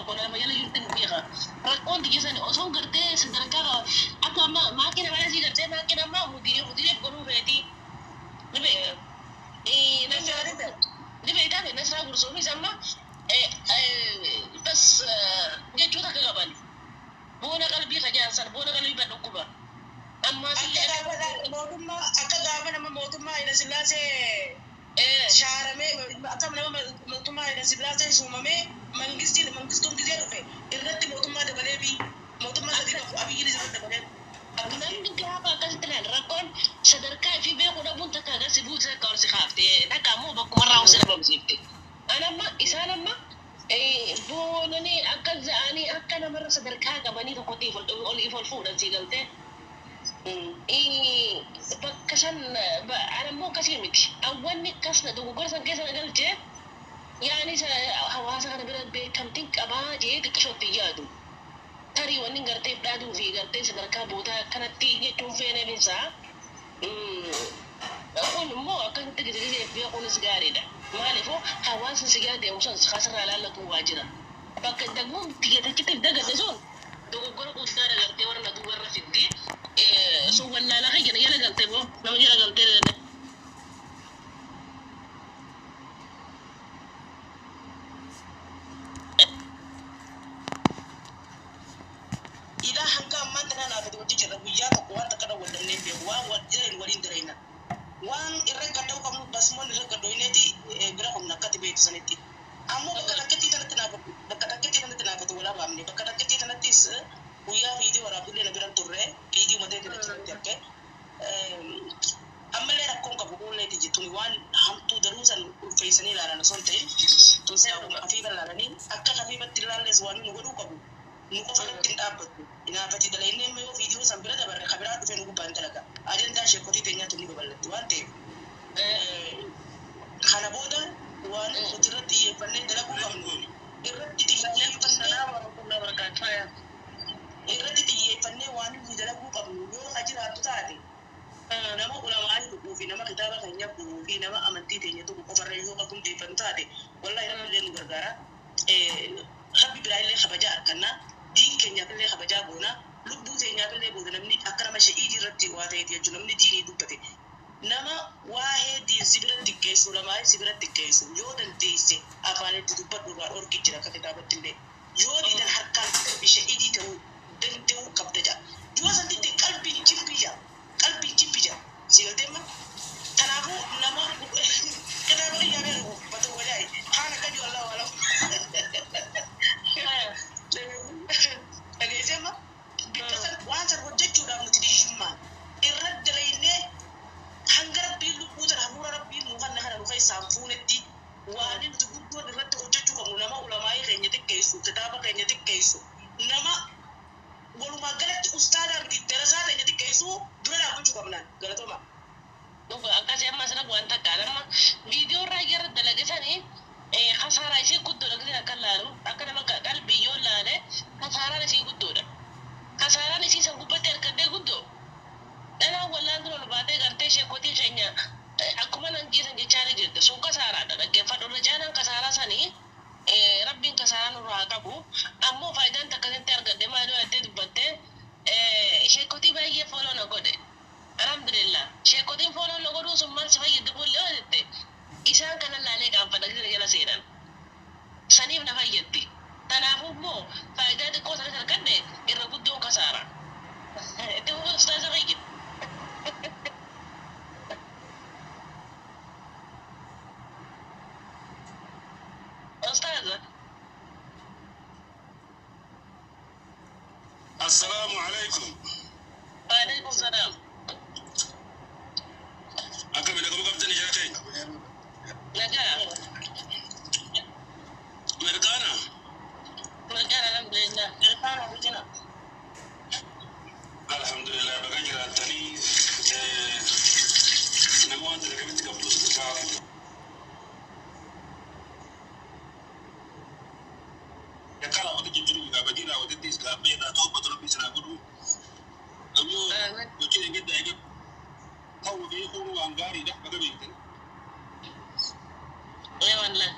Tokko nama jala jirti hin beeka. Rakkoon tiyya sani osoo gartee sadarkaa akka amma maakina mana sii gartee maakina amma mudirii mudirii godhuu feeti. Ni beeka. Ni beektaa fi Nasraa Gursuumis amma bas jechuu takka qaban. Boona qalbii kajaansan boona qalbii badhukkuba. Ammaas Akka gaafa mootummaa, akka gaafa nama mootummaa Hayila Sillaasee shaaramee, akka nama mootummaa Hayila Sillaasee shuumamee, mangistiin mangistuun gizee dhufe irratti mootummaa dabalee fi mootummaa sadii qabu Abiyyiin irratti dabalee. Namni gaafa akkasitti ilaala, rakkoon sadarkaa ifii beekuu dhabuun takka agarsi buute, takka ol si kaafte, takka ammoo bakkumarraa ol si dhabamsiifte. An amma isaan amma boonanii akka za'anii akka namarra sadarkaa qabanii tokkotti ol if ol fuudhan sii galtee. Bakka san an ammoo akkasii miti. Awwanni akkas na dogoggora san keessa na galchee yaani hawaasa kana bira beekamtiin qabaa jee xiqqishootti yaadu. Tarii wanni gartee dhaaduu fi gartee sadarkaa boodaa akkanatti jechuun feeneefinsaa. Kun immoo akkasitti gizee beekuunis gaariidha. Maaliifuu hawaasni si gara deemu sun kasirraa ilaallatu waa jira. Bakka daguun xiyyeeffachitti dagadde sun dogoggora guddaadha, gartee warra na duubarra fiddi. Sun wallaalaa kiyya na jala galtee boo nama jala galtee. Ilaa hanga ammaan tanaa naafate hojii jirra. Guyyaa tokko waan takka dha wal beeku, waan wal jiran waliin dareena. Waan irra gadda'uu qabnu basmoon irra gaddooyineeti bira humna akkatti beektu sanitti. Ammoo bakka takkattii tanatti naafatu, bakka takkattii tanatti naafatu walaa baafne, bakka takkattii tanattis guyyaa viidiyoo waraabdullee na bira turre, viidiyoo matee tana achirratti arge. Ammallee rakkoon qabu kuulleeti jettuun waan hamtuu daruu san ulfeessanii ilaalan osoo hin ta'in, tun siyaasuma hafiifa ilaalanii akka hafiifatti ilaalles waan nu godhuu qabu nu qofa irratti hin dhaabbattu. Inaafati dalaynee amma yoo viidiyoo san bira dabarre kabiraa dhufee nu gubbaan dalaga. Ajandaa sheekotii teenyaatu ni babal'atti waan ta'eef. Kana booda waan nuti irratti xiyyeeffannee dalaguu qabnu irratti xiyyeeffannee waan nuti dalaguu qabnu yoo ka jiraattu taate, nama ulamaa tuquu fi nama kitaaba keenya bu'uu fi nama amantii teenya tuqu qofarra yoo ka hundeeffannu taate, wallahi Rabbi illee nu gargaara. Rabbi biraa illee kabajaa argannaa, diin keenyaaf illee kabajaa goonaa, lubbuu teenyaaf illee booda namni akka nama sha'iidii irratti waa ta'eeti jechuudha. Namni diinii dubbate, nama waa'ee diin si biratti xiqqeessu, ulamaa si biratti xiqqeessu, yoo dandeesse afaan itti dubbadhu irraa dhorki jira akka kitaabatti illee. Yoo diidan harkaan darbi sha'iidii ta'uu danda'uu qabda jedha. Yoo san didde qalbiin jibbi jedha, qalbiin jibbi jedha. Si galteemma? Kanaafuu nama kitaaba kiyyaa beeku batu wajaa'i kaan akka jiru Allahu alam. Dhageesseemma? Bikka san waan san hojjechuudhaaf nuti diyyummaan irra dalaynee hanga Rabbiin lubbuu tana hafuura Rabbiin nu kanna kana nu keessaan fuunetti, waan nuti guddoon irratti hojjechuu qabnu nama ulamaa'ii keenya xiqqeessu, kitaaba keenya xiqqeessu, nama walumaa galatti ustaadaa miti darasaa keenya xiqqeessu dura dhaabbachuu qabnaan. Galatoma. Dhuga akkasii amma asirra waan takka amma viidiyoo irraa yeroo dalage sanii kasaaraa ishee guddoodha. Gisee akka laalu akka nama qalbii yoo laale kasaaraan ishee guddoodha. Kasaaraan ishii san gubbatti argadhee guddoo. Dhalaan wallaan dura ol baatee gartee sheekotii keenya akkuma nan jiisan jechaa ni jirti. Sun kasaaraadha, dhaggeeffadhu. Irra caalaan kasaaraa sanii Rabbiin kasaaraa nurraa haa qabu. Ammoo faayidaan takka sitti argadhe maaloo jettee dubbattee, sheekotii baay'ee follow na godhe. Alhamdulillah. Sheekotiin follow na godhuun sun maal si fayyadde boollee yoo jette, isaan kana laalee qaanfadha gisee jala seenan. Saniif na fayyaddi. Kanaafuu immoo faayidaa xiqqoo sanis argadhe irra guddoon kasaara. Itti fufu, ustaaza kiyya. Ustaaza. Assalaamu alaikum. Waalaikum salaam. Akkami, nagama qabdanii jira keenya? Nagaa. Mirqaana. Nagaa, alhamdulillah. Irfaan hojjina. Alhamdulillah, baga jiraattanii. Nama waan dalagamitti qabdu sadarkaa yakka raawwate jechuun egaa badii raawwatettis gaaffii irraa to'atu Rabbi isin haa godhu. Ammoo gochi eeggadda eega ta'uu beekuun waan gaariidha, baga beektan. Ee wallah.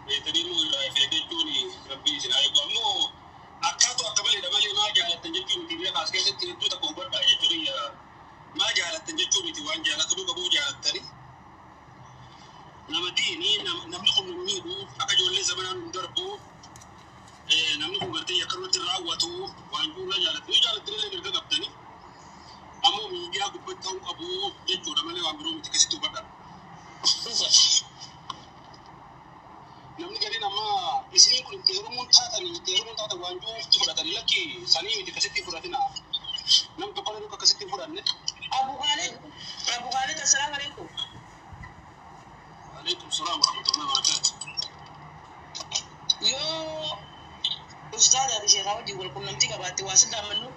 Beektanii immoo irraa of eeggachuu. Nama diinii namni kun nu miidhu akka ijoollee zamanaan nu darbu namni kun gartee yakka irratti raawwatu waan jiru jaalatti yoo jaalatti illee mirga qabdani ammoo miidiyaa gubbatti ta'uu qabu jechuudha malee waan biroo miti akkasitti hubadha. Namni gadiin amma isiniin kun itti heerumuun taatan itti heerumuun taatan waan jiruufti fudhatanii lakki sanii miti akkasitti fudhatina. Nam tokko illee akkasitti fudhanne. Abu Khalid, Abu Khalid, assalaamu alaikum. Alaikum salaam wa rahmatullahi wa barakatuh. Yoo ustaadaa fi sheekaa wajjin wal qunnamtii qabaatte waa si dhaammannu.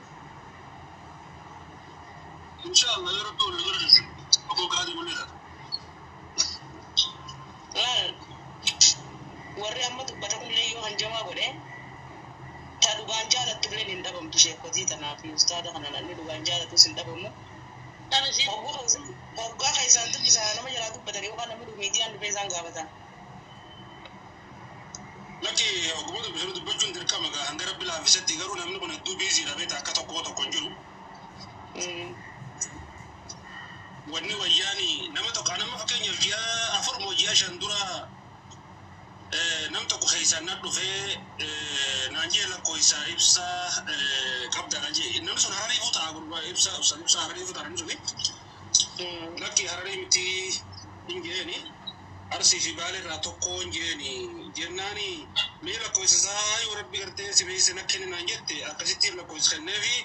Inshallah yoo rabbi wal godhan obbo Kaadi mul'ata. Laal warri amma dubbata kunillee yoo hanjamaa godhe ta dhugaan jaalattu illee hin dhabamtu sheekotii tanaa fi ustaada kana namni dhugaan jaalatus hin dhabamu. Hoggaa kan isaan dubbisan nama jalaa dubbatan yookaan namni miidiyaan dhufee isaan gaafatan. Lakki ogummaa dubbisanii dubbachuun dirqama gaa hanga rabbi laafisatti garuu namni kun hedduu biiziidha beektaa akka tokko tokko hin jiru. Wanni wayyaani nama tokko nama fakkeenyaaf ji'a 4 moo ji'a 5 dura nam tokko keessaan na dhufee naan jee lakkoofsa ibsaa qabda naan jee namni sun hararii fuutaa gurbaa ibsaa ibsaa hararii fuutaa namni suni. Lakki hararii miti hin jeeni arsii fi baalee irraa tokko hin jeeni jennaani mee lakkoofsa isaa yoo rabbi gartee si beeksise na kenni naan jette akkasitti lakkoofsa kenneefi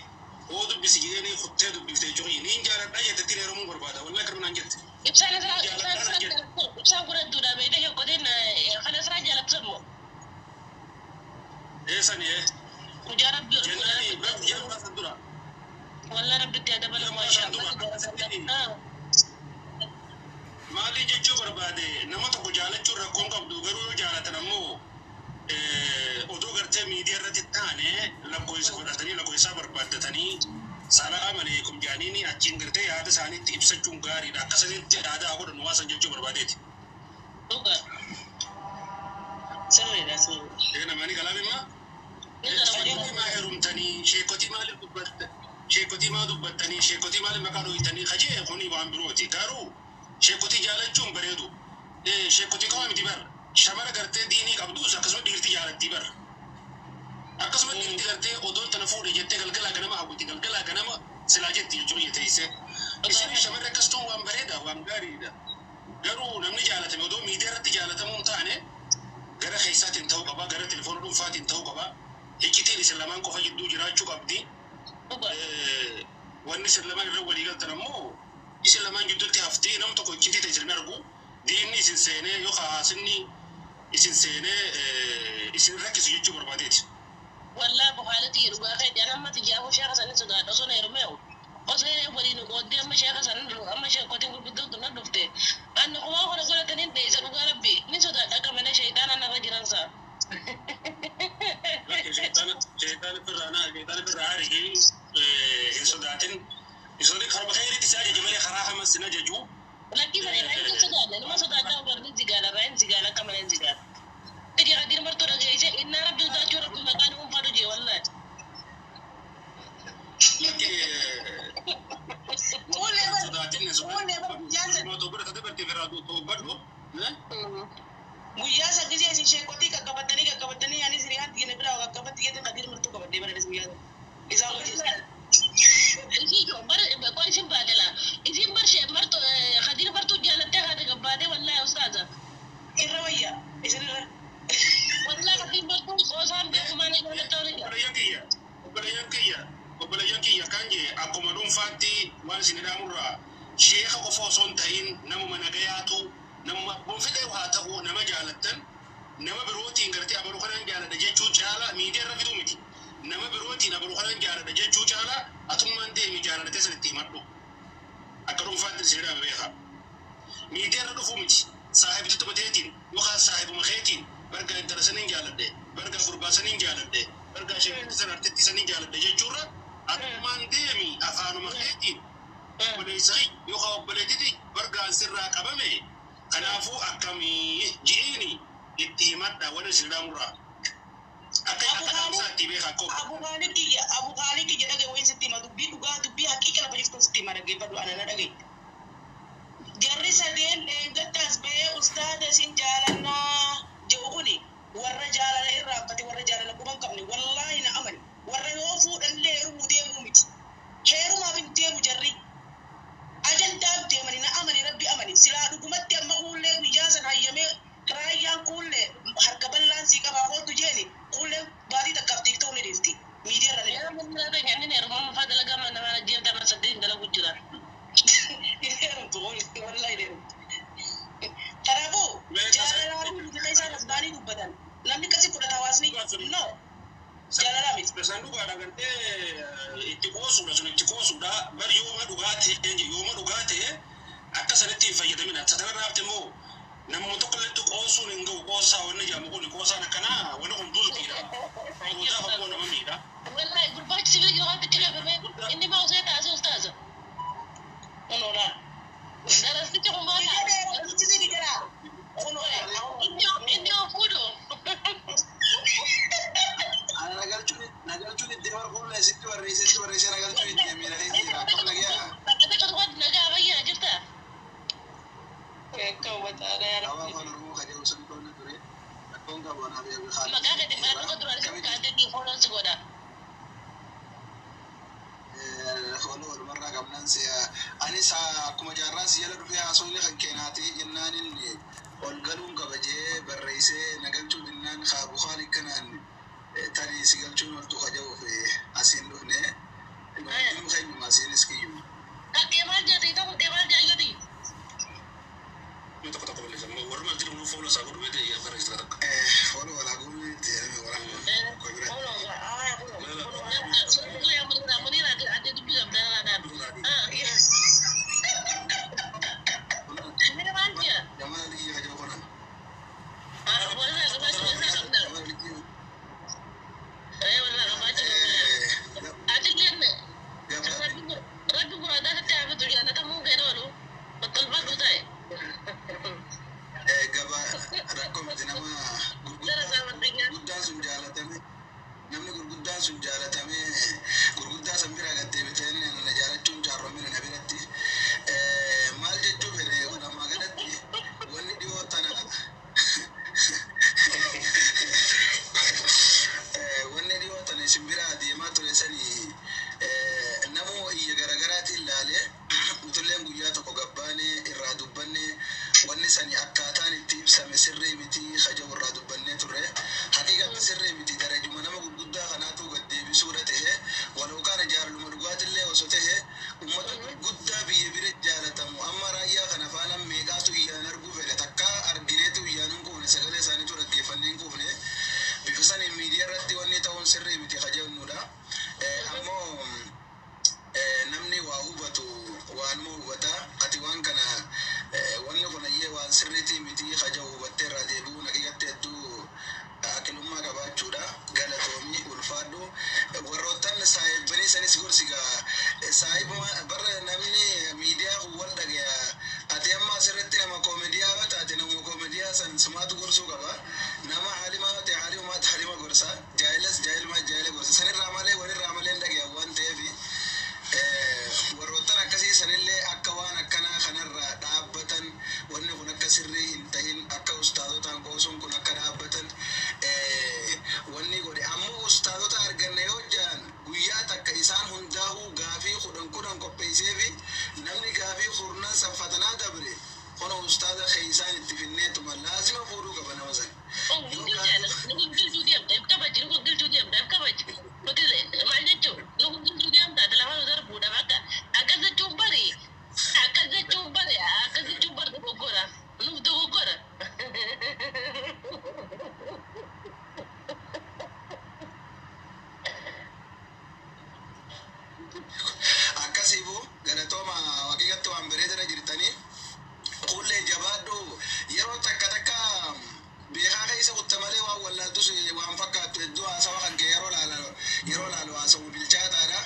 hoo dubbisi jeeni kuttee dubbiftee jiru niin jaaladha jettetti heerumuu barbaada wallahi akkana naan jette. Ibsaan asirraa ibsaan kun hedduudha beekte sheekotiin kan asirraa jaallattu immoo. Eessani ee. Guyyaa rabbi Jennaani ji'a muraasa dura. Wallah rabbitti haa dabalu maashaa. Maali jechuu barbaade nama tokko jaalachuun rakkoon qabdu garuu yoo jaalatan ammoo odoo gartee miidiyaa irratti taane lakkoofsa godhatanii lakkoofsa barbaaddatanii salaam aleekum jaaniini achiin gartee yaada isaaniitti ibsachuun gaariidha akkasanitti aadaa godhan waasan jechuu barbaadeeti. Dhugaa. Sirriidha sirriidha. Ee namani kalaam himaa? Sheekotii maa heerumtanii sheekotii maaliif dubbatta sheekotii maa dubbattanii sheekotii maaliif maqaa dhooytanii kajee kuni waan birooti garuu sheekotii jaalachuun bareedu. Sheekotii qofa miti bar shamara gartee diinii qabdus akkasuma dhiirti jaalattii bar. Akkasuma dhiirti gartee odoon tana fuudhe jettee galgalaa ganama hawwiti galgalaa ganama silaa jetti jechuun teessee. Isin shamarri akkas ta'uun waan bareeda waan gaariidha. Garuu namni jaalatame odoo miidiyaa irratti jaalatamuu hin taane gara keessaatiin ta'uu qaba gara telefoona dhuunfaatiin ta'uu qaba. Iccitiin isin lamaan qofa jidduu jiraachuu qabdi. Wanni isin lamaan irra walii galtan ammoo isin lamaan gidduutti haftee nam tokko iccitii ta'e isin argu diinni isin seenee yookaan haasinni isin seenee isin rakkisu jechuu barbaadeeti. Wallah buhaalati dhugaa kee jaan amma tijaafu sheeka sanin sodaadha osoo na heerumeewu. Osoo waliin qooddee amma sheeka sanin amma sheekotiin gurguddoo na dhufte. Anna kumaa kana godhataniin dheessa dhugaa rabbi ni sodaadha akka malee sheeyxaana narra jiran saa. Sheeyxaana firraa argee hin sodaatin. Isoolee karma keeritti si ajaje malee karaa hamas sin ajaju. Lakki sana irraa hin sodaanne nama sodaadhaa barni zigaala irraa hin zigaala akka malee hin zigaala. Gadi gadi martuu dhageesse innaa rabbi sodaachuu rabbi maqaan dhuunfaa dhuje wallahi. Lakki sodaatin Fuullee tobbadhu taate firraa tobbadhu. Guyyaa isa gisee isin sheekotii qaqqabattanii qaqqabattanii anis hiriyaan diina biraa qaqqabatti jettee Kadir martuu qabadhee bara guyyaa isaan wajjin. Isin bar isin baadela isin bar shee martu Kadir martuu jaalattee haadha gabbaatee wallahi ustaaza. Irra wayya isin irra. Wallahi Kadir martuu qoosaan beekumaan jaalattee waliin. Obboleeyyan kiyya obboleeyyan kiyya obboleeyyan kiyya kan jee akkuma dhuunfaatti waan isin hidhaamurraa sheeka qofa osoo hin ta'in namuma nagayaatu namuma gonfidhee haa ta'u nama jaalattan nama birootiin gartee abaluu kanaan jaaladha jechuu caala miidiyaa irra fiduu miti. Nama birootiin abaluu kanaan jaaladha jechuu caala atummaan deemi jaaladhatee san itti himadhu. Akka dhuunfaatti isin hidhaame beekaa. Miidiyaa irra dhufuu miti. Saahibtitti mateetiin yookaan saahibuma keetiin bargaa intala saniin jaaladhe bargaa gurbaa saniin jaaladhe bargaa sheekitti san artitti saniin jaaladhe jechuurra atummaan deemi afaanuma keetiin obboleessa yookaan obboleettiti bargaan sirraa qabame kanaafuu akkamii ji'iini itti himadha wani isin hidhaamurraa. Akka akka dhaamsaatti beekaa akka Abu Khaalid kiyya Abu Khaalid kiyya dhagaye wayin sitti hima dubbii dhugaa dubbii haqiiqa lafa jirtu sitti hima dhaggeeffadhu ana na dhagaye. Jarri sadeen dheengaddaas bahee ustaada isin jaalannaa jedhu kuni warra jaalala irraanfate, warra jaalala quban qabne, wallaahi na amani, warra yoo fuudhanillee heerumuu deemuu miti. Heerumaaf hin deemu, jarri ajandaaf deemani. Na amani, rabbi amani. Silaa dhugumatti amma kuullee guyyaa san hayyamee raayyaan kuullee harka bal'aan sii qabaa kootu jeeni, kuullee baatii takkaaf TikTok ni dhiifti, miidiyaa irra ni Yaa munira ta'e inni heerumama faa dalagaa mana mana ji'a dama saddeet dalagu jira. Hin heerumtu, wallahi hin heerumtu. Kanaafuu jaalalaa miti kan isaan as ba'anii dubbatan. Namni akkasii fudhata hawaasni, no, jaalalaa miti. Isaan dhugaadha gartee itti qoosuudha, sun itti qoosuudha. Bar yooma dhugaa ta'e, yooma dhugaa ta'e akka sanitti hin fayyadamin. Satanarraa hafte immoo namuma tokko illee qoosuun hin ga'u. Qoosaa wanni jedhamu kun, qoosaan akkanaa wanni kun bultiidha. Boodaaf ammoo nama miidha. Wallahi gurbaachi sibiila jiru waan xiqqeeffame inni maa osoo taasise ustaaza. Kunoo laal. Darastichi kun maal Ija dheeratichi si jira. Kunoo laal. Inni of fuudhu. Ana nagalchuun itti barkuun sitti barreessee, sitti barreessee nagalchuun itti miira keessa jira. Akkam nagayaa? Bakka takka tokkotti nagaa fayyaa jirta. Akka hubataa yaa Hawa Rabbi. Afaan Oromoo kan jedhu sun tola ture. Rakkoon qabu anaaf yaa Maqaa gadi fudhadhu tokko duraan isa kaatee follow si godha. Follow walumarraa qabnaan si'a. Anis akkuma jaarraa si jala dhufee haasofni kan keenaati jennaan inni ol galuun qaba jee barreessee nagalchuu jennaan kaa Bukaari kanaan tarii si galchuun oltu kajaa'uuf asiin dhufne. Hundinuu keenyuma asiinis kiyyuma. Kakkee maal jedhee tokko kee maal jedhee? Tokko tokko balleessa. Warri jiru nu follow isaa godhu beekee barreessita takka. Follow walaa guutuu itti jedhame waraabaa. Kunoo aa kunoo kunoo. Munira munira ati dubbii qabdaa laadhaan. Munira maal jedha? Jamaa liyya kajaa'u kanaan. Walirraa qabaachuu, walirraa qabdaa. Jamaa liyya. Walirraa qabaachuu. Ati illee rabbi muraadaa sitti hafatu jaalatamuu kee oolu battalfadhu ta'e. Gabaa rakkoo miti, nama gurguddaan sun jaalatame, namni gurguddaan sun jaalatame, gurguddaa san biraa gaddeebitee na jaalachuun jaarromina na biratti maal jechuu fedhe. Walumaa galatti wanni dhiyoo tana, wanni dhiyoo tana isin biraa deemaa ture sanii namoo iyya garagaraatiin laalee, nutulleen guyyaa tokko gabbaanee irraa dubbanne. Wanni sani akkaataan itti ibsame sirrii miti kajabu irraa dubbannee turre. Haqiiqatti sirrii miti, darajuma nama gurguddaa kanaatu gad deebisuudha ta'e. Walau kana jaalaluma dhugaatillee osoo ta'e, ummata gurguddaa biyya bira jaalatamu amma raayyaa kana faana meeqaatu iyyaan arguu fedha. Takkaa argineetu iyyaan hin quufne, sagalee isaaniitu dhaggeeffannee hin quufne. Bifa saniin miidiyaa irratti wanni ta'uun sirrii miti kajabnudha. Ammoo namni waa hubatu waanuma hubata. Ati waan kana wanni kun ayyee waan sirriitii miti kaja hubattee irraa deebi'uun haqiiqatti hedduu aqilummaa qabaachuudha. Galatoomii, ulfaadhu. Warroottan saahibbanii sanis gorsigaa saahibuma barra namni miidiyaa kun wal dhagaya. Ati amma asirratti nama koomediyaa yoo taate, nama koomediyaa san sumaatu gorsuu qaba. Nama haalimaa yoo ta'e, haalimumaatu haalima gorsa. Jaahilas jaahilumaa jaahila gorsa. Sanirraa malee walirraa malee hin dhagaya waan ta'eefi warroottan akkasii sanillee akka waan akkanaa kanarraa dhaabbatan, wanni kun akka sirrii hin tahin, akka ustaazotaan qoosuun kun akka dhaabbatan wanni godhe. Ammoo ustaazota arganne yoo jedhan, guyyaa takka isaan hundaa'uu gaafii 10 10 qopheessee fi namni gaafii kurnan sanfatanaa dabre kono ustaaza keeysaan itti finneetuma laazima fuudhuu qaba nama san. Nu gingilchuu deemta, if kabaji, nu gingilchuu deemta, if kabaji. Nuti maal jechuun nu gingilchuu deemta, ati lafa nu darbuudhaaf akka akkas jechuun bari, akkas jechuun bari, akkas jechuun bari dogoggora nuuf dogoggora. Akkasiifu galatooma. Haqiiqatti waan bareedana jirtanii. Kuullee jabaadhu. Yeroo takka takka beekaa keessa kutta malee waan wallaaltus waan fakkaattu hedduu. Haasawa kan kee yeroo laalu haasawu bilchaataadha.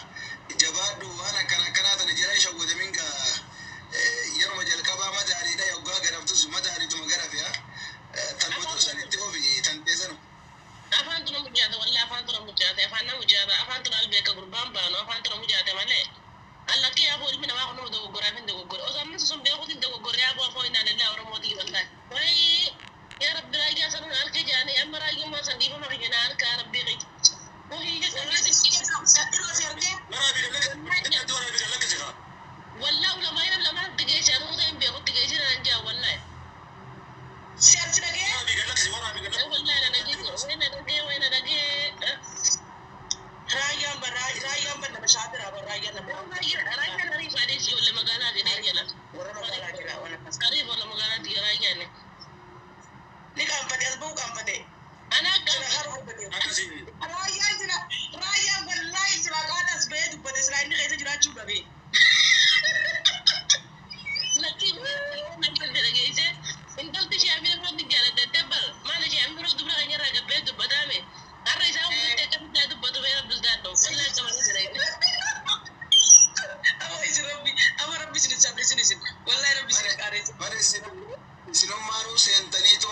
Jabaadhu. Waan akkana akkanaa tana jala shawwatamin gaa. Yeruma jalqabaa madaaliidha, yoggaa garaftus madaaliituma garafiya. Tanuma dursan itti ofi tan teessanu. Afaan tuna mujaate, wallahi afaan tuna mujaate, afaan na mujaate, afaan tuna albeeka gurbaan baanu afaan tuna mujaate malee. Allakkee yaaboo ilmi namaa kun nama dogoggoraaf hin dogoggore. Osoo ammas sun beekuutiin dogoggorre. Raayyaan ban nama shaatiraa ban raayyaan nama Raayyaan ariif adees ijoollee magaalaati na jala. Warra magaalaa jira waan akkas. Ariif wala magaalaati raayyaan. Ni qaanfate, as ba'uu qaanfate. Ana Jira akka har'a dubbate. Akkasii. Raayyaan jira, raayyaan wallaahi jira, qaata as ba'ee dubbate silaa inni keessa jiraachuu dhabe. Lakki intalti dhageesse, intalti ishee amina biroo ni jaaladhattee bar maal ishee amina biroo dubra kan irraa gabbee dubbataame har'a isaa uummattee akkamitti dubbatu bee rabbi daadho wallaahi akka malee jira. Amma isin rabbi, amma rabbi isin sabni isin isin wallahi rabbi isin qaareessa. Bare isinummaanuu seentaniitu